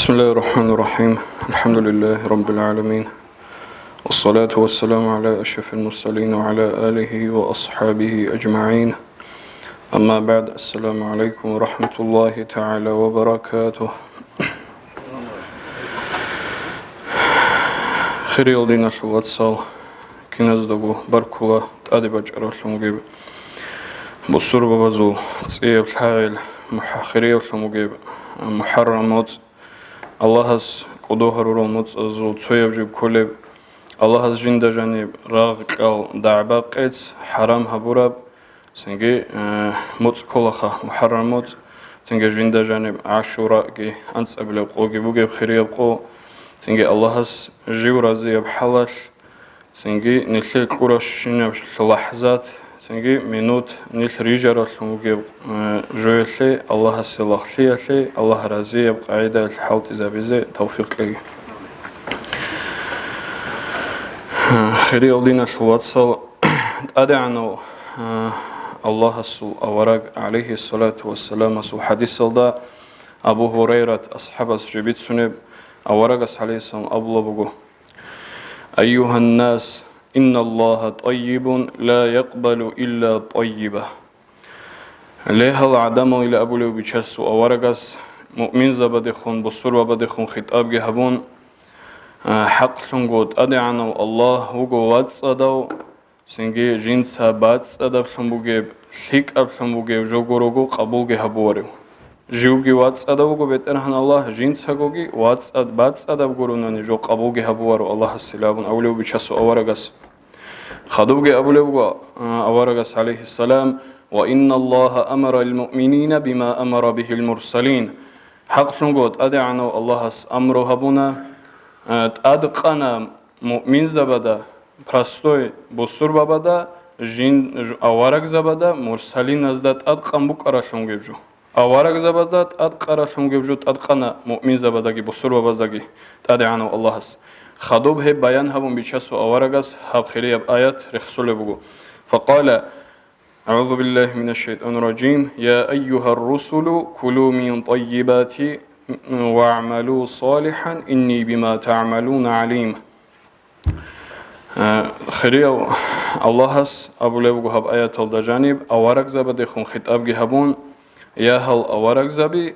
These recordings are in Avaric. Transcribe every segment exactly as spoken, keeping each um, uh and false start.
بسم الله الرحمن الرحيم. الحمد لله رب العالمين. والصلاة والسلام على أشرف المرسلين وعلى آله وأصحابه أجمعين. أما بعد. السلام عليكم ورحمة الله تعالى وبركاته. Хириял диналъул вацал, киназдаго баркула тӀаде бачӀаравлъун бугеб бусурбабазул цӀияб лъагӀел мухӀа-, хириявлъун бугеб МухӀаррам моцӀ, Аллагьас кӀодо гьарурал моцӀазул цояб жиб кколеб, Аллагьас жинда жаниб рагъ-кьал, дагӀба-къец хӀарам гьабураб, цинги, э, моцӀ кколаха, МухӀаррам моцӀ, цинги жинда жаниб ГӀашураги, анцӀабилеб къоги бугеб хирияб къо, цинги Аллагьас жив разияб хӀалалъ, цинги нилъее кьурабщинаб лахӀзат, цинги минут нилъ рижараллъун вугеб, э, жоялъе, Аллагьасе лагълъиялъе, Аллагь разияб къагӀидаялъ хӀалтӀизабизе тавфикъ кьеги. Хириял диналъул вацал, ТӀадегӀанав, э, Аллагьасул авараг, гӀалайгьиссалату вассаламасул хӀадисалда, Абу Гьурайрат асхӀабас жиб бицунеб, аварагас, гӀалайгьиссалам, абула буго: أيها الناس، إن الله طيب لا يقبل إلا طيبا. Ле, гьал гӀадамал, ила абулев Бичасул аварагас, муъминзабадехун, бусурбабадехун хитӀабги гьабун, а, хӀакълъунго ТӀадегӀанав Аллагь вуго вацӀцӀадав, цинги жинца бацӀцӀадаблъун бугеб, лъикӀаблъун бугеб жо гурого къабулги гьабуварев. Живги вацӀцӀадав вуго БетӀергьан Аллагь, жинцагоги вацӀцӀад-, бацӀцӀадаб гуронани жо къабулги гьабуваро Аллагьасила абун абулев Бичасул аварагас. Хадубги абулев вуго, а, аварагас, гӀалайгьиссалам: وإن الله أمر المؤمنين بما أمر به المرسلين. ХӀакълъунго ТӀадегӀанав Аллагьас амру гьабуна, а, тӀадкъана муъминзабада, простой бусурбабада, жин, ж-, аварагзабада, мурсалиназда тӀадкъан букӀаралъун геб жо. Аварагзабазда тӀадкъаралъун геб жо тӀадкъана муъминзабаздаги бусурбабаздаги ТӀадегӀанав Аллагьас. Хадуб гьеб баян гьабун Бичасул аварагас гьаб хирияб аят рехсолеб буго. فقال: أعوذ بالله من الشيطان الرجيم. يا أيها الرسل كلوا من طيبات واعملوا صالحا إني بما تعملون عليم. Э, хирияв Аллагьас абулеб буго гьаб аяталда жаниб, аварагзабадехун хитӀабги гьабун: «Я гьал аварагзаби,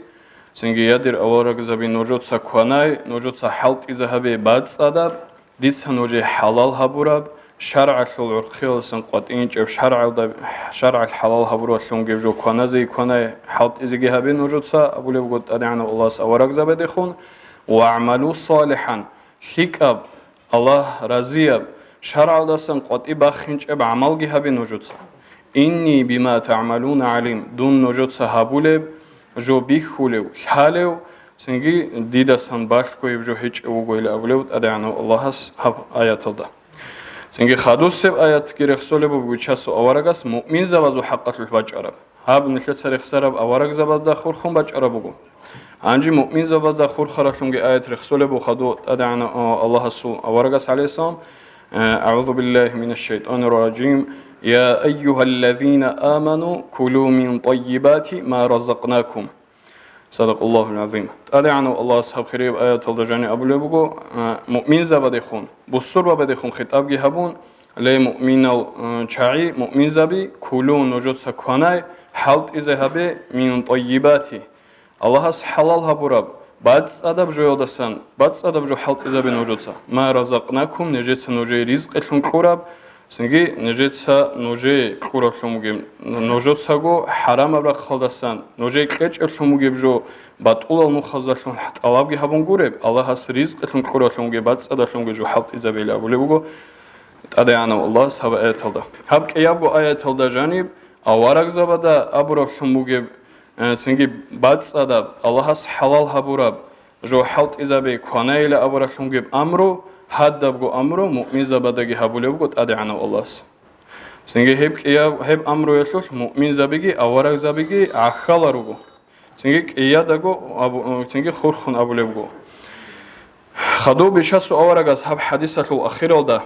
цинги я дир аварагзаби, нужеца кванай, нужеца хӀалтӀизабе бацӀцӀадаб, дица нужее хӀалал гьабураб, шаргӀалъул гӀурхъиялдасан къватӀинчӀеб, шаргӀалда, шаргӀалъ хӀалал гьабуралъун геб жо кваназе кванай, хӀалтӀизеги гьабе нужеца», абулеб буго ТӀадегӀанав Аллагьас аварагзабадехун: «واعملوا صالحا», лъикӀаб, Аллагь разияб, шаргӀалдасан къватӀи баххинчӀеб гӀамалги гьабе нужеца. «إني بما تعملون عليم», дун нужеца гьабулеб жо бихьулев, лъалев, цинги дидасан балъгояб жо гьечӀев вуго, ила абулеб ТӀадегӀанав Аллагьас гьаб аяталда. Цинги хадусеб аятги рехсолеб буго Бичасул аварагас муъминзабазул хӀакъалъулъ бачӀараб. Гьаб нилъеца рехсараб аварагзабазда хурхун бачӀараб буго. Гьанже муъминзабазда хурхаралъунги аят рехсолеб буго хадуб ТӀадегӀанав Аллагьасул аварагас, гӀалайгьиссалам: «أعوذ بالله من الشيطان الرجيم. يا أيها الذين آمنوا كلوا من طيبات ما رزقناكم». صدق الله العظيم. ТӀадегӀанав Аллагьас гьаб хирияб аяталда жаниб абулеб буго, а, муъминзабадехун, бусурбабадехун хитӀабги гьабун: «Ле, муъминал, а, чагӀи, муъминзаби, كلوا, нужеца кванай, хӀалтӀизе гьабе, من طيبات, Аллагьас хӀалал гьабураб, бацӀцӀадаб жоялдасан, бацӀцӀадаб жо хӀалтӀизабе нужеца, ما رزقناكم, нижеца нужее ризкъилъун кьураб, цинги нижеца нужее кьураблъун бугеб, нужецаго хӀарамаб рахъалдасан нужее кьечӀеблъун бугеб жо, батӀулал нухаздалъун тӀалабги гьабун гуреб, Аллагьас ризкъилъун кьураблъун бугеб, бацӀцӀадаблъун бугеб жо хӀалтӀизабейилан», абулеб буго ТӀадегӀанав Аллагьас гьаб аяталда. Гьаб кӀиябго аяталда жаниб аварагзабада абураблъун бугеб, э, цинги бацӀцӀадаб, Аллагьас хӀалал гьабураб жо хӀалтӀизабе кванайила абураблъун бугеб амру, гьадабго амру муъминзабадаги гьабулеб буго ТӀадегӀанав Аллагьас. Цинги гьеб кӀияб-, гьеб амруялъулъ муъминзабиги аварагзабиги гӀахьалар руго. Цинги кӀиядаго абу-, цинги хурхун абулеб буго. Хадуб Бичасул аварагас гьаб хӀадисалъул ахиралда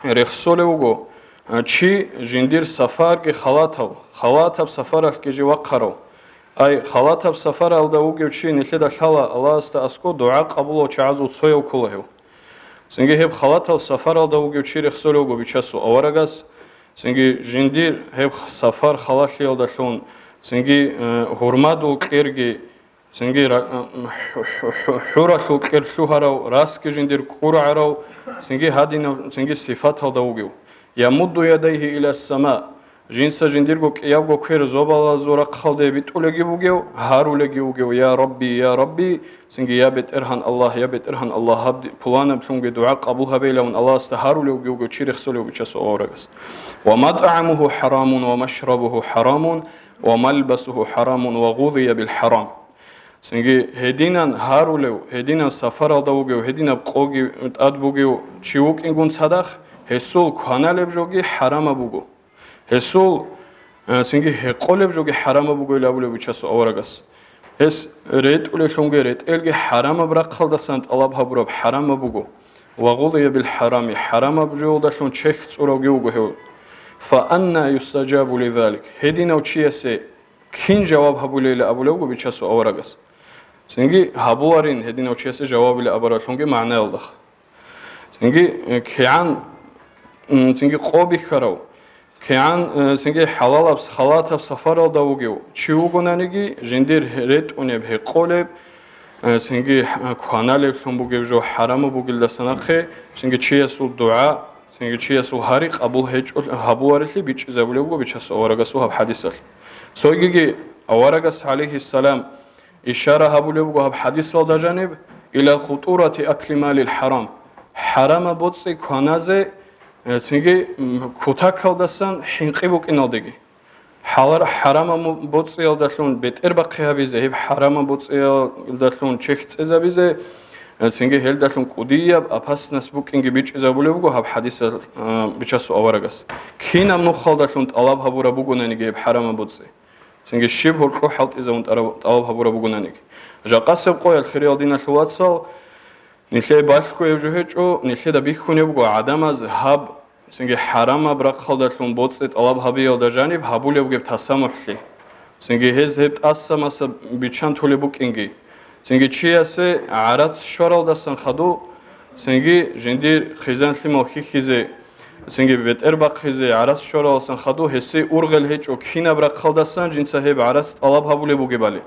рехсолев вуго, а, чи жиндир сафарги халатав, халатаб сафаралъги жив вахъарав, Ай, халатаб сафаралда вугев чи нилъеда лъала Аллагьасда аскӀов дугӀа къабулав чагӀазул цояв ккола гьев. Цинги гьеб халатаб сафаралда вугев чи рехсолев вуго Бичасул аварагас, цинги жиндир гьеб сафар халалъиялдалъун, цинги, э, гьурмадул кьерги, цинги ра-, хӀу-, хӀу-, хӀу-, хӀуралъул кьер лъугьарав, расги жиндир кӀургӀарав, цинги гьадинаб, цинги сифаталда вугев. Ямудду ядайгьи иля сама, жинца жиндирго кӀиябго квер зобалазул рахъалде битӀулаги бугев, гьарулаги вугев: «Я Рабби, я Рабби», цинги: «Я БетӀергьан Аллагь, я БетӀергьан Аллагь, гьаб ди-, пуланаблъунги дугӀа къабул гьабейилавун Аллагьасда гьарулевги вугев чи рехсолев Бичасул аварагас. «Ва матӀгӀамугьу хӀарамун, ва машрабугьу хӀарамун, ва малбасугьу хӀарамун, ва гъудия бил хӀарам». Цинги гьединан гьарулев, гьединан сафаралда вугев, гьединаб къоги тӀад бугев чи вукӀингун цадахъ, гьесул кваналеб жоги хӀарамаб буго. Гьесул, э, цинги гьекъолеб жоги хӀарамаб буго, ил абулев Бичасул аварагас. Гьес ретӀулелъунги ретӀелги хӀарамаб рахъалдасан тӀалаб гьабураб хӀарамаб буго. Ва гъудия бил хӀарами, хӀарамаб жоялдалъун чехь цӀуравги вуго гьев. Фа анна юстаджабу лизалик? Гьединав чиясе кин жаваб гьабулейилан абулеб буго Бичасул аварагас. Цинги гьабуларин гьединав чиясе жавабилан абуралъунги магӀнаялдахъ. Цинги, э, кигӀан, м, цинги къо бихьарав, кигӀан, э, цинги хӀалалаб, халатаб сафаралда вугев чи вугонаниги, жиндир гье-, ретӀунеб, гьекъолеб, э, цинги, э, кваналеблъун бугеб жо хӀарамаб бугелдаса нахъе, цинги чиясул дугӀа, цинги чиясул гьари къабул гьечӀо гьабуларелъи бичӀчӀизабулеб буго Бичасул аварагасул гьаб хӀадисалъ. Цогиги аварагас, гӀалайгьиссалам, ишара гьабулеб буго гьаб хӀадисалда жаниб: «Иля хутурати акли малил хӀарам». ХӀарамаб боцӀи кваназе, э, цинги, м, кутакалдасан хӀинкъи букӀиналдеги. ХӀалар-, хӀарамаб му-, боцӀиялдалъун бетӀербахъи гьабизе, гьеб хӀарамаб боцӀиялдалъун чехь цӀезабизе, э, цинги гьелдалъун кӀудияб опасность букӀинги бичӀчӀизабулеб буго гьаб хӀадисалъ, э, Бичасул аварагас. Кинаб нухалдалъун тӀалаб гьабураб бугонаниги гьеб хӀарамаб боцӀи. Цинги щиб гьоркьоб хӀалтӀизабун тӀара-, тӀалаб гьабураб бугонаниги. Жакъасеб къоялъ, хириял диналъул вацал, нилъее балъго гьеб жо гьечӀо, нилъеда бихьунеб буго гӀадамаз гьаб, цинги хӀарамаб рахъалдалъун боцӀи тӀалаб гьабиялда жаниб гьабулеб бугеб тасамухӀлъи. Цинги гьез гьеб тӀаса-маса биччан толеб букӀинги. Цинги чиясе гӀарац щваралдасан хадув, цинги жиндир хъизан-лъимал хьихьизе, цинги бетӀер бахъизе гӀарац щваралдасан хадув, гьесие ургъел гьечӀо кинаб рахъалдасан жинца гьеб гӀарац тӀалаб гьабулеб бугебали.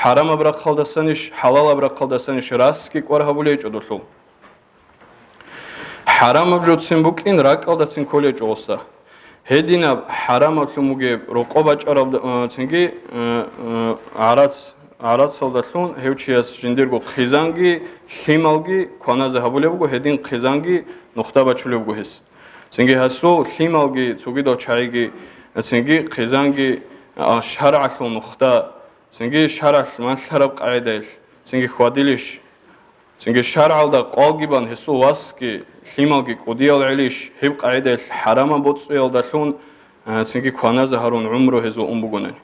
ХӀарамаб рахъалдасанищ, хӀалалаб рахъалдасанищ расги кӀвар гьабулей гьечӀо долъул. ХӀарамаб жоцин букӀин ракӀалдацин кколей гьечӀо гъосда. Гьединаб хӀарамаблъун бугеб рокъоб бачӀараб, э, цинги, э, э, гӀарац, гӀарацалдалъун гьев чияс жиндирго хъизанги лъималги кваназе гьабулеб буго, гьедин хъизанги нухда бачулеб буго гьес. Цинги гьасул лъималги, цогидал чагӀиги, цинги хъизанги, а, шаргӀалъул нухда, цинги шаргӀалъ малъараб къагӀидаялъ, цинги хьвадилищ? Цинги шаргӀалда къвалги бан гьесул васги, лъималги кӀудиял гӀелищ, гьеб къагӀидаялъ хӀарамаб боцӀиялдалъун, а, цинги кваназе гьарун гӀумру гьезул ун бугонани.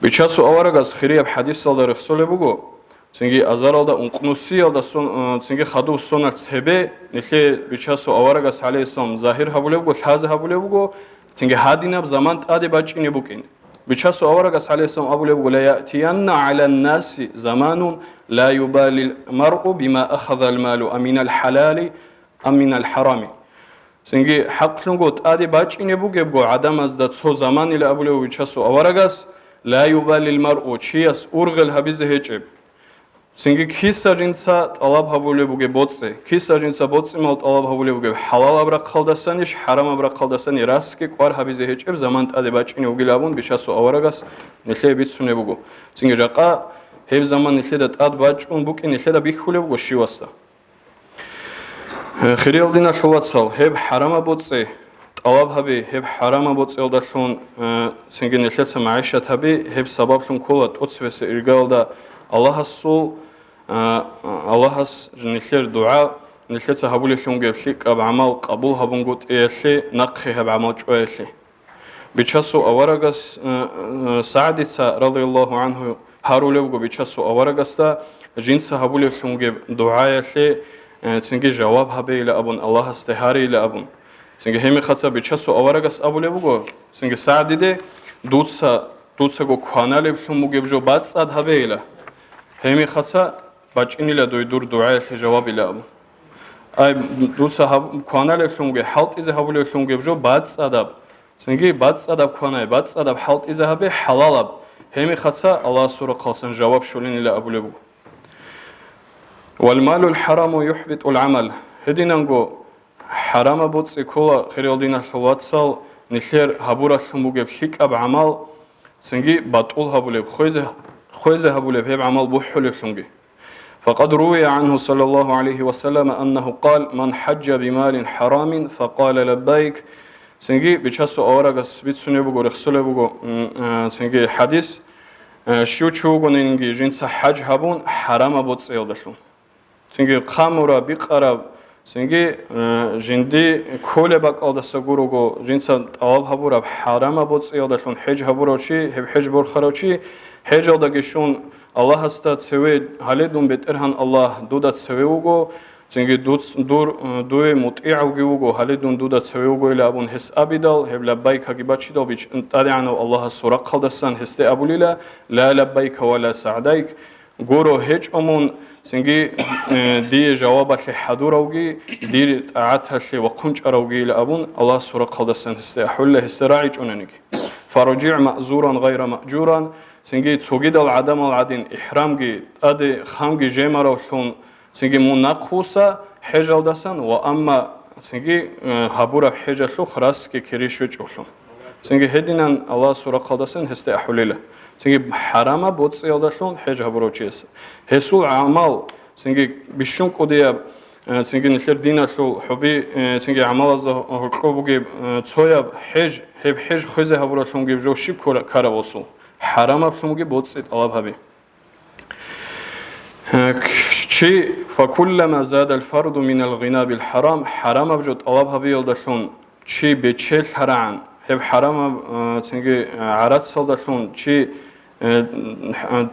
Бичасул аварагас хирияб хӀадисалда рехсолеб буго, цинги азаралда ункънусиялда сон-, а, цинги хадув соналъ цебе, нилъее Бичасул аварагас, гӀалайгьиссалам, загьир гьабулеб буго, лъазе гьабулеб буго, цинги гьадинаб заман тӀаде бачӀине букӀин. Бичасул аварагас, гӀалайгьиссалам, абулеб буго: «Ла яътиянна гӀалан-наси заманун ла юбалил маръу бима ахазал малу аминал хӀалали, аминал хӀарами». Цинги хӀакълъунго тӀаде бачӀине бугебго гӀадамазда цо заманила абулев Бичасул аварагас: «Ла юбалил маръу», чияс ургъел гьабизе гьечӀеб. Цинги киса жинца тӀалаб гьабулеб бугеб боцӀи, киса жинца боцӀи-мал тӀалаб гьабулеб бугеб, хӀалалаб рахъалдасанищ, хӀарамаб рахъалдасани расги кӀвар гьабизе гьечӀеб заман тӀаде бачӀине вугилан абун Бичасул аварагас нилъее бицунеб буго. Цинги жакъа гьеб заман нилъеда тӀад бачӀун букӀин нилъеда бихьулеб буго щивасда. Э, хириял диналъул вацал, гьеб хӀарамаб боцӀи тӀалаб гьаби, гьеб хӀарамаб боцӀиялдалъун, э, цинги нилъеца магӀишат гьаби, гьеб сабаблъун ккола тӀоцебесеб иргаялда Аллагьасул, э, Аллагьас нилъер дугӀа, нилъеца гьабулеблъунги гьеб лъикӀаб гӀамал къабул гьабунгутӀиялъе нахъе гьеб гӀамал чӀваялъе. Бичасул аварагас, э, э, СагӀдица, радияллагьу гӀангьу, гьарулевго Бичасул аварагасда жинца гьабулеблъун бугеб дугӀаялъе, э, цинги жаваб гьабейила абун, Аллагьасде гьарейила абун. Цинги гьебмехалъ Бичасул аварагас абулеб буго, цинги СагӀдиде: «Дуца дуцаго кваналеблъун бугеб жо бацӀцӀад гьабейила. Гьемихъаца бачӀинила дой дур дугӀаялъе жавабила абун. Ай, дуца гьаб-, кваналеблъун бугеб, хӀалтӀизе гьабулеблъун бугеб жо бацӀцӀадаб. Цинги бацӀцӀадаб кванай, бацӀцӀадаб хӀалтӀизе гьабе хӀалалаб. Гьемихъаца Аллагьасул рахъалсан жаваб щолинила абулеб буго. «Валмалул хӀараму юхӀбитӀул гӀамал». Гьединанго хӀарамаб боцӀи ккола, хириял диналъул вацал, нилъер гьабуралъун бугеб лъикӀаб гӀамал, цинги батӀул гьабулеб, хвезе, хвезе гьабулеб гьеб гӀамал бухӀулеблъунги. Факъад рувия гӀанху саллаллагьу гӀалайгьи ва саллама аннагьу къал: «Ман хӀаджа бималин хӀарамин, факъала лаббайк». Цинги Бичасул аварагас бицунеб буго, рехсолеб буго, м, э, цинги хӀадис, э, щив чи вугонинги жинца хӀаж гьабун хӀарамаб боцӀиялдалъун. Цинги хъамураб, бикъараб, цинги, э, жинди кколеб бакӀалдаса гурого, жинца тӀалаб гьабураб хӀарамаб боцӀиялдалъун хӀеж гьабурав чи, гьеб хӀеж борхарав чи, хӀежалдаги щун, Аллагьасда цеве, гьале дун БетӀергьан Аллагь дуда цеве вуго, цинги дуц-, дур, э, дуе мутӀигӀавги вуго, гьале дун дуда цеве вугойила абун гьес абидал, гьеб лаббайкаги бачидал, бич-, ТӀадегӀанав Аллагьасул рахъалдасан гьесде абулила: «Ла лаббайка ва ла сагӀдайк». Гуро, гьечӀо мун, цинги, э, дие жавабалъе хӀадуравги, дир тӀагӀаталъе вахъун чӀаравгийила абун, Аллагьасул рахъалдасан гьесде ахӀулла, гьесда рагӀичӀонаниги. «ФаржигӀ маъзуран гъайра маъжуран», цинги цогидал гӀадамал гӀадин ихӀрамги, тӀаде хамги жемаравлъун, цинги мун нахъвуса хӀежалдасан ва амма цинги, э, гьабураб хӀежалъухъ расги кири щвечӀевлъун. Цинги гьединан Аллагьасул рахъалдасан гьесде ахӀулила. Цинги хӀарамаб боцӀиялдалъун хӀеж гьабурав чияс. Гьесул гӀамал, цинги бищун кӀудияб, э, цинги нилъер диналъул хӀуби, э, цинги гӀамалазда гьоркьоб бугеб, э, цояб хӀеж, гьеб хӀеж хвезе гьабуралъунги жо щиб ккола-, ккараб гьесул? ХӀарамаблъунги боцӀи тӀалаб гьаби. Э, к-, чи, «Факуллама задал фарду минал гъина бил хӀарам», хӀарамаб жо тӀалаб гьабиялдалъун чи бечелъарагӀан, гьеб хӀарамаб, э, цинги, э, гӀарацалдалъун чи, э,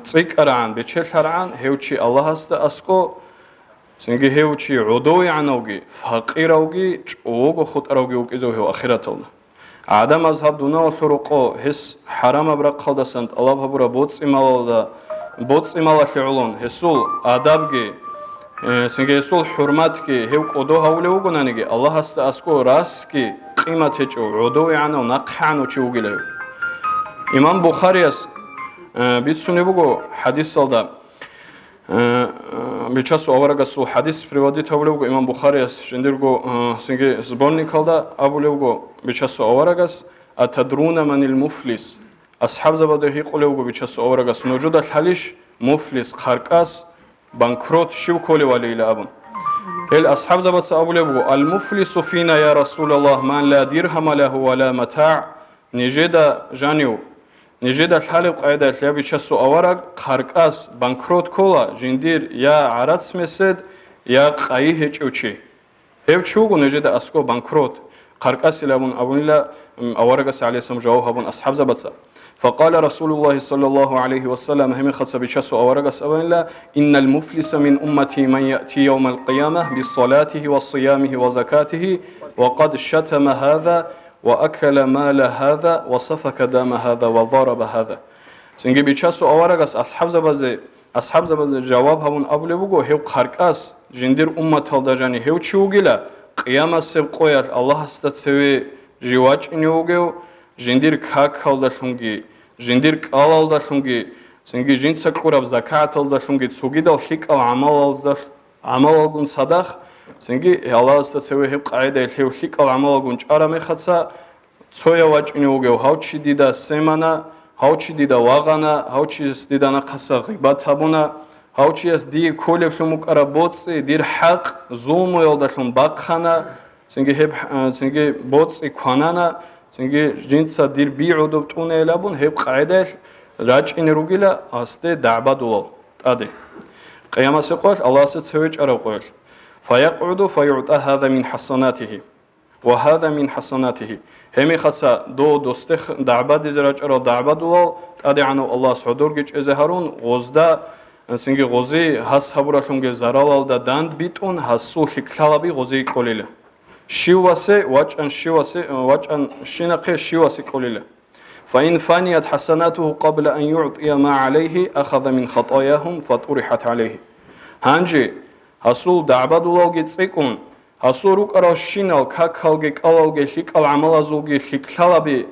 цӀикӀкӀарагӀан, бечелъарагӀан, гьев чи Аллагьасда аскӀо, цинги гьев чи гӀодовегӀанавги, факъиравги, чӀого хутӀаравги вукӀизев гьев ахираталда. ГӀадамаз гьаб дуниялалъул рокъо гьес хӀарамаб рахъалдасан тӀалаб гьабураб боцӀи-малалда, боцӀи-малалъе гӀолон, гьесул адабги, э, цинги гьесул хӀурматги гьев кӀодо гьавулев вугонаниги, Аллагьасда аскӀо расги къимат гьечӀев, гӀодовегӀанав, нахъегӀанав чи вугила гьев. Имам Бухарияс, э, бицунеб буго хӀадисалда, Э, э, Бичасул аварагасул хӀадис приводит гьабулев вуго имам Бухарияс, жиндирго, э, цинги сборникалда абулев вуго Бичасул аварагас: «Атадруна манил муфлис?» АсхӀабзабазда гьикъулев вуго Бичасул аварагас: «Нужеда лъалищ муфлис, хъаркӀас, банкрот щив кколевали?» ила абун. Гьел асхӀабзабаца абулеб буго: «Ал муфлису фина, я Расулаллагь, ман ла диргьама лагьу ва ла матагӀ». Нижеда жанив, нижеда лъалеб къайдаялъ я Бичасул авараг, хъаркӀас банкрот ккола, жиндир я гӀарац месед, я къайи гьечӀев чи. Гьев чи вуго нижеда аскӀо банкрот, хъаркӀасилан абун абунила, м, аварагас гӀалайгьиссалам жаваб гьабун асхӀабзабаца. Факъала Расулуллагьи саллаллагьу гӀалайгьи ва саллам, гьемихъаца Бичасул аварагас абунила: «Иннал муфлиса мин уммати ман яъти явмал къиямати бисалатигьи ва сиямигьи ва закатигьи ва къад шатама гьаза ва акала мала гьаза, ва сафака дама гьаза, ва зараба гьаза». Цинги Бичасул аварагас асхӀабзабазе, асхӀабзабазе жаваб гьабун абулеб буго, гьев хъаркӀас, жиндир умматалда жани гьев чи вугила, къиямасеб къоялъ Аллагьасда цеве жив вачӀине вугев, жиндир какалдалъунги, жиндир кӀалалдалъунги, цинги жинца кьураб закаталдалъунги, цогидал лъикӀал гӀамалаздалъ-, гӀамалалгун цадахъ, цинги Аллагьасда цеве гьеб къагӀидаялъ гьев лъикӀал гӀамалалгун чӀараб мехаца, цояв вачӀине вугев, гьав чи дида семана, гьав чи дида вагъана, гьав чияс дида нахъаса гъибат гьабуна, гьав чияс дие кколеблъун букӀараб боцӀи, дир хӀакъ зулмуялдалъун бахъана, цинги гьеб, э, цинги боцӀи кванана, цинги жинца дир би гӀодоб тӀунейилан абун, гьеб къагӀидаялъ рачӀине ругила гьасде дагӀбадулал тӀаде. Къиямасеб къоялъ, Аллагьасда цеве чӀараб къоялъ. «ФаякъгӀуду фаюгӀта гьаза мин хӀасанатигьи ва гьаза мин хӀасанатигьи». Гьемихъаца дов досдехъ дагӀбадизе рачӀарал дагӀбадулал ТӀадегӀанав Аллагьас гӀодорги чӀезе гьарун, гъозда, цинги гъози гьас гьабуралъунги заралалда дандбитӀун, гьасул лъикӀлъаби гъозие кьолила. Щивасе вачӀан, щивасе, вачӀан щинахъе щивасе кьолила. فإن فنيت حسناته قبل أن يعطي ما عليه أخذ من خطاياهم فترحت عليه. Гьанже гьасул дагӀбадулалги цӀикӀкӀун, гьасул рукӀаралщинал какалги кӀалалги лъикӀал гӀамалазулги лъикӀлъаби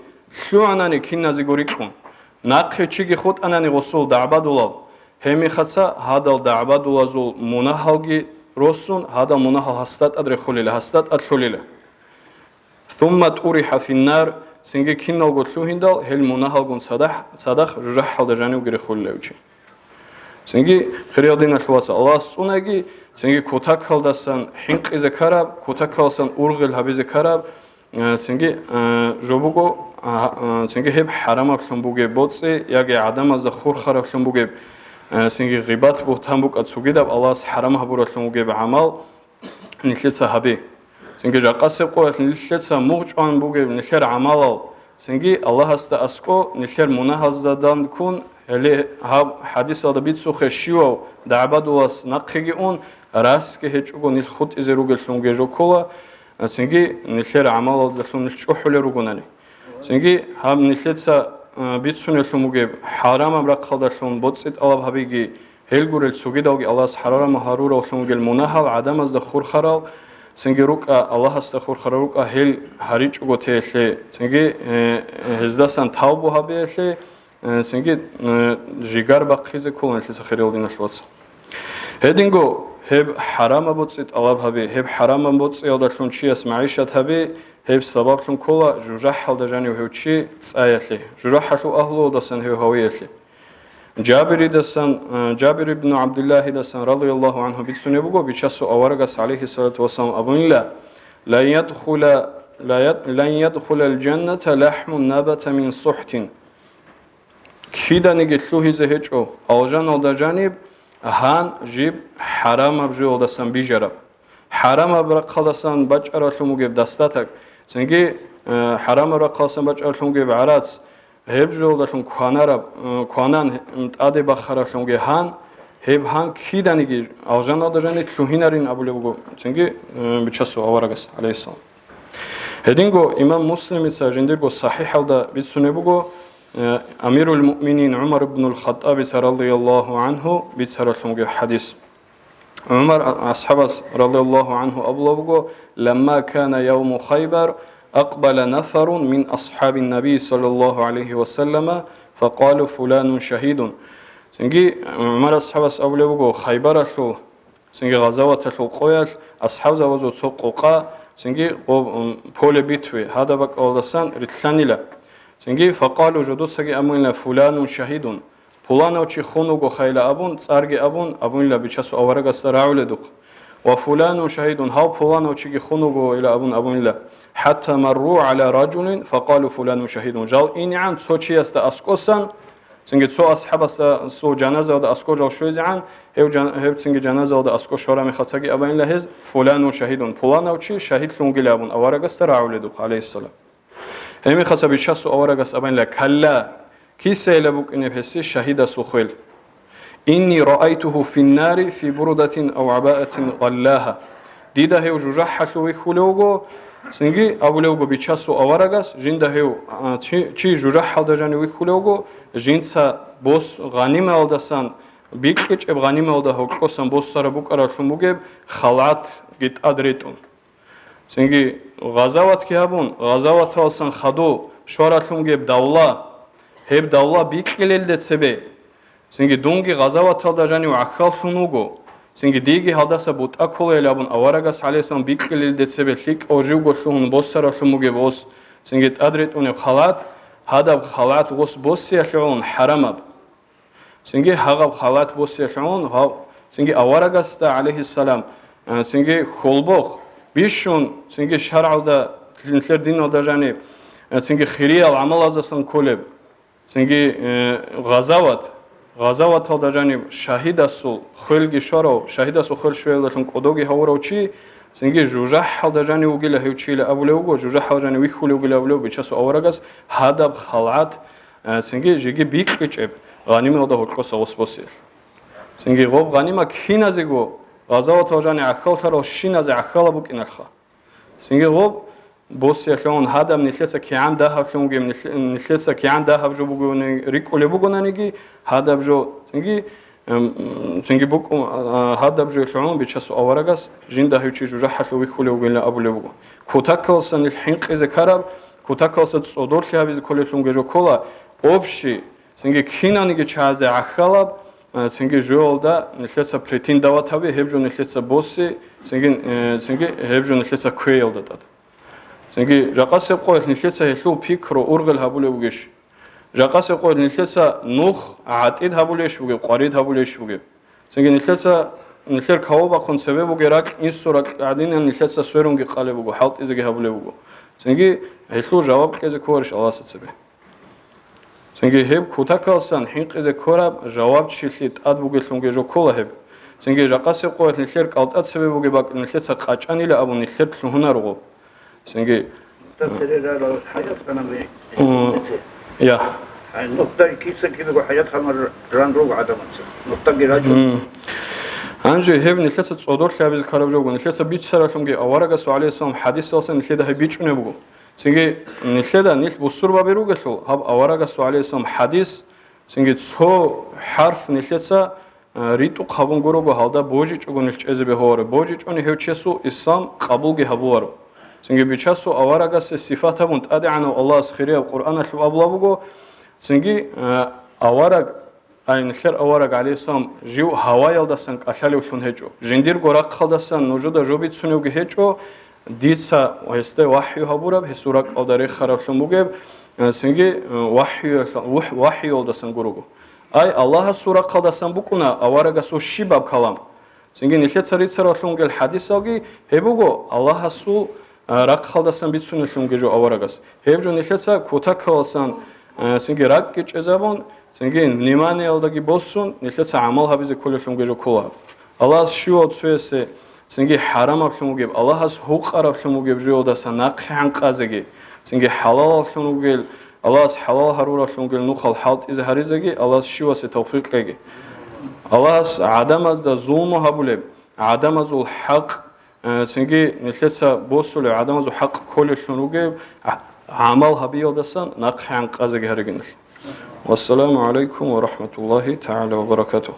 лъугӀанани киназего рикӀкӀун, нахъе чиги хутӀанани гъосул дагӀбадулал, гьемихъаца гьадал дагӀбадулазул мунагьалги росун, гьадал мунагьал гьасда тӀад рехулила, гьасда тӀад лъулила. ثم طرح في النار, цинги киналго лъугьиндал, гьел мунагьалгун цадахъ, цадахъ жужахӀалда жанивги рехулила гьев чи. Цинги, хириял диналъул вацал, Аллагьас цӀунаги, цинги кутакалдасан хӀинкъизе ккараб, кутакалдасан ургъел гьабизе ккараб, э, цинги, э, жо буго, а, а, цинги гьеб хӀарамаблъун бугеб боцӀи яги гӀадамазда хурхараблъун бугеб, э, цинги гъибат-бугьтан букӀа цогидаб Аллагьас хӀарам гьабураблъун бугеб гӀамал, нилъеца гьабе. Цинги жакъасеб къоялъ нилъеца мугъчӀван бугеб нилъер гӀамалал, цинги Аллагьасда аскӀо нилъер мунагьазда данкун, гьеле гьаб хӀадисалда бицухъе щивав дагӀбадулас нахъеги ун, расги гьечӀого нилъ хутӀизе ругеллъунги жо ккола, цинги нилъер гӀамалалдалъун нилъ чӀухӀулел ругонани. Цинги гьаб нилъеца, а, бицунеллъун бугеб хӀарамаб рахъалдалъун боцӀи тӀалаб гьабиги, гьел гурел цогидалги Аллагьас хӀарам гьаруравлъун вугел мунагьал гӀадамазда хурхарал, цинги рукӀа, Аллагьасда хурхарал рукӀа гьел гьаричӀого теялъе, цинги, э, гьездасан тавбу гьабиялъе, э, цинги, э, жигар бахъизе ккола нилъеца, хириял диналъул вацал. Гьединго гьеб хӀарамаб боцӀи тӀалаб гьабе, гьеб хӀарамаб боцӀиялдалъун чияс магӀишат гьабе, гьеб сабаблъун ккола жужахӀалда жанив гьев чи цӀаялъе, жужахӀалъул агьлуялдасан гьев гьавиялъе. Жабиридасан, э, Жабир ибн ГӀабдиллагьидасан, радияллагьу гӀангьу, бицунеб буго, Бичасул аварагас, гӀалайгьиссалату вассалам, абунила: «Лан ядхула, ла яд-, лан ядхулал жанната лахӀмун набата мин сухӀтин». Киданиги лъугьизе гьечӀо алжаналда жаниб гьан жиб хӀарамаб жоялдасан бижараб. ХӀарамаб рахъалдасан бачӀаравлъун бугеб достаток, цинги, э, хӀарамаб рахъалдасан бачӀаравлъун бугеб гӀарац, гьеб жоялдалъун кванараб, э, кванан, м, тӀаде бахаравлъунги гьан, гьеб гьан киданиги алжаналда жаниб лъугьинарин абулеб буго, цинги, э, Бичасул аварагас, гӀалайгьиссалам. Гьединго имам Муслимица жиндирго сахӀихӀалда бицунеб буго, э, Амирул Муъминин ГӀумар ибнул Хаттабица, радияллагьу гӀангьу, бицаралъун бугеб хӀадис. ГӀумар асхӀабас, радияллагьу гӀангьу, абулеб буго: «Ламма кана явму Хайбар, акъбала нафарун мин асхӀабин Наби, саллаллагьу гӀалайгьи ва саллама, факъалу: фуланун шагьидун». Цинги ГӀумар асхӀабас абулеб буго, Хайбаралъул, цинги гъазаваталъул къоялъ асхӀабзабазул цо къокъа, цинги гъоб-, м, поле битвы, гьадаб бакӀалдасан рилълъанила. Цинги, факъалу, жодуцаги абунила: «Фуланун шагьидун», пуланав чи хун вуго хайла абун, цӀарги абун, абунила Бичасул аварагасда рагӀуледухъ. «Ва фуланун шагьидун», гьав пуланав чиги хун вуго ила абун, абунила. «ХӀатта марру гӀала ражулин, факъалу: фуланун шагьидун». Жал инегӀан цо чиясда аскӀосан, цинги цо асхӀабасда, цо жаназаялда аскӀо жал щвезегӀан, гьев жан-, гьев цинги жаназаялда аскӀо щвараб мехалъги абанила гьез: «Фуланун шагьидун», пуланав чи шагьидлъун вугила абун, аварагасда рагӀуледухъ, гӀалайгьиссалам. Гьеб мехалъ Бичасул аварагас абанила: «Калла, кисайила букӀинеб гьесие шагьидасул хвел. Инни раайтуху финнари фи бурдатин ав гӀабаатин гъаллагьа». Дида гьев жужахӀалъув вихьулев вуго, цинги абулев вуго Бичасул аварагас, жинда гьев, а, чи, чи жужахӀалда жанив вихьулев вуго, жинца бос-, гъанимаялдасан бикьичӀеб, гъанимаялда гьоркьосан боссараб букӀараблъун бугеб халгӀатги тӀад ретӀун. Цинги гъазаватги гьабун, гъазаваталсан хадув щваралъун геб давла, гьеб давла бикьилелде цебе, цинги дунги гъазаваталда жанив гӀахьаллъун вуго, цинги диги гьалдаса бутӀа кколайил абун аварагас, гӀалайгьиссалам, бикьилелде цебе лъикӀав живго лъугьун боссаралъун бугеб ос, цинги тӀад ретӀунеб халат, гьадаб халат ос боссиялъе гӀолун хӀарамаб. Цинги гьагъаб халат босиялъун гьав, цинги аварагасда, гӀалайгьиссалам, э, цинги хьолбохъ бищун, цинги шаргӀалда, нилъер диналда жаниб, э, цинги хириял гӀамалаздасан кколеб, цинги, э, гъазават, гъазаваталда жаниб шагьидасул хвелги щварав, шагьидасул хвел щвеялдалъун кӀодоги гьавурав чи, цинги жужахӀалда жанив вугила гьев чийила абулев вуго, жужахӀал жанив вихьулев вугила абулев Бичасул аварагас гьадаб халгӀат, Э, цинги жеги бикьичӀеб гъанималда гьоркьоса ос босиялъ. Цинги гъоб гъанима киназего гъазаватал жани гӀахьаллъарал щиназе гӀахьалаб букӀиналъха. Цинги гъоб босиялъун гьадаб нилъеца кигӀан дагьаблъунги, нилъ-, нилъеца кигӀан дагьаб жо бугони-, рикӀкӀулеб бугонаниги, гьадаб жо, цинги, эм, цинги букӀун, а, гьадаб жо лъугӀун Бичасул аварагас жинда гьев чи жужахӀалъув вихьулев вугилан абулеб буго. Кутакалъан нилъ хӀинкъизе ккараб, кутакалъа цӀодорлъи гьабизе кколеблъунги жо ккола, общий, цинги кинаниги чагӀазе гӀахьалаб, а, цинги жоялда нилъеца претендовать гьаби, гьеб жо нилъеца боси, цинги, э, цинги гьеб жо нилъеца кквеялда тӀад. Цинги жакъасеб къоялъ нилъеца гьелъул пикру ургъел гьабулеб бугищ? Жакъасеб къоялъ нилъеца нух гӀатӀид гьабулейищ бугеб, къварид гьабулейищ бугеб? Цинги нилъеца, нилъер кавубахъун цебе бугеб ракь, инсул ракь гӀадинан нилъеца сверунги къалеб буго, хӀалтӀизеги гьабулеб буго. Цинги гьелъул жаваб кьезе кколарищ Аллагьасда цебе? Цинги гьеб кутакалъан хӀинкъизе ккораб жавабчилъи тӀад бугелъунги жо ккола гьеб. Цинги жакъасеб къоялъ нилъер кӀалтӀа цебе бугеб бакӀ нилъеца къачӀанила абун нилъер лъугьунаруго. Цинги Нухда цере рарал хӀаят ханами. М, я. Хай, нухда киса кибего хӀаят хамар ран руго гӀадамаца. Нухдаги рачун. М. Гьанже гьеб нилъеца цӀодорлъи гьабизе ккараб жо буго. Нилъеца биччараблъунги аварагасул гӀалайгьиссалам хӀадисалъа нилъеда гьеб бичӀчӀунеб буго. Цинги нилъеда нилъ бусурбаби ругелъул, гьаб аварагасул гӀалайгьиссалам хӀадис, цинги цо хӀарф нилъеца, а, ритӀухъ гьабун гурого, гьалда божичӀого нилъ чӀезе бегьуларо. БожичӀони гьев чесул ислам къабулги гьабуларо. Цинги Бичасул аварагасе сифат гьабун ТӀадегӀанав Аллагьас хирияб Къуръаналъуб абулаб буго, цинги, а, авараг Ай, нилъер авараг, гӀалайгьиссалам, жив гьаваялдасан кӀалъалевлъун гьечӀо. Жиндирго рахъалдасан нужеда жо бицуневги гьечӀо, дица гьесда вахӀю гьабураб, гьесул ракӀалда рехараблъун бугеб, э, цинги, э, вахӀюялъ-, вахӀ-, вахӀюялдасан гурого. Ай, Аллагьасул рахъалдасан букӀуна аварагасул щибаб калам. Цинги нилъеца рицараблъун бугел хӀадисалги гьеб буго, Аллагьасул, а, рахъалдасан бицунеллъунги жо аварагас. Гьеб жо нилъеца кутакаласан, а, цинги ракӀги чӀезабун, цинги вниманиялдаги босун, нилъеца гӀамал гьабизе кколеллъунги жо ккола. Аллагьас щивав цоясе цинги хӀарамаблъун вугеб, Аллагьас гьукъараблъун вугеб жоялдаса нахъе гӀанкъазеги, цинги хӀалалаллъун вугел, Аллагьас хӀалал гьарураллъун вугел нухал хӀалтӀизе гьаризеги, Аллагьас щивасе тавфикъ кьеги. Аллагьас гӀадамазда зулму гьабулеб, гӀадамазул хӀакъ, э, цинги нилъеца босулеб гӀадамазул хӀакъ кколеллъун ругеб гӀа-, гӀамал гьабиялдасан нахъе гӀанкъазеги гьариги нилъ. Вассаламу гӀалайкум ва рахӀматуллагьи тагӀала ва баракатугь.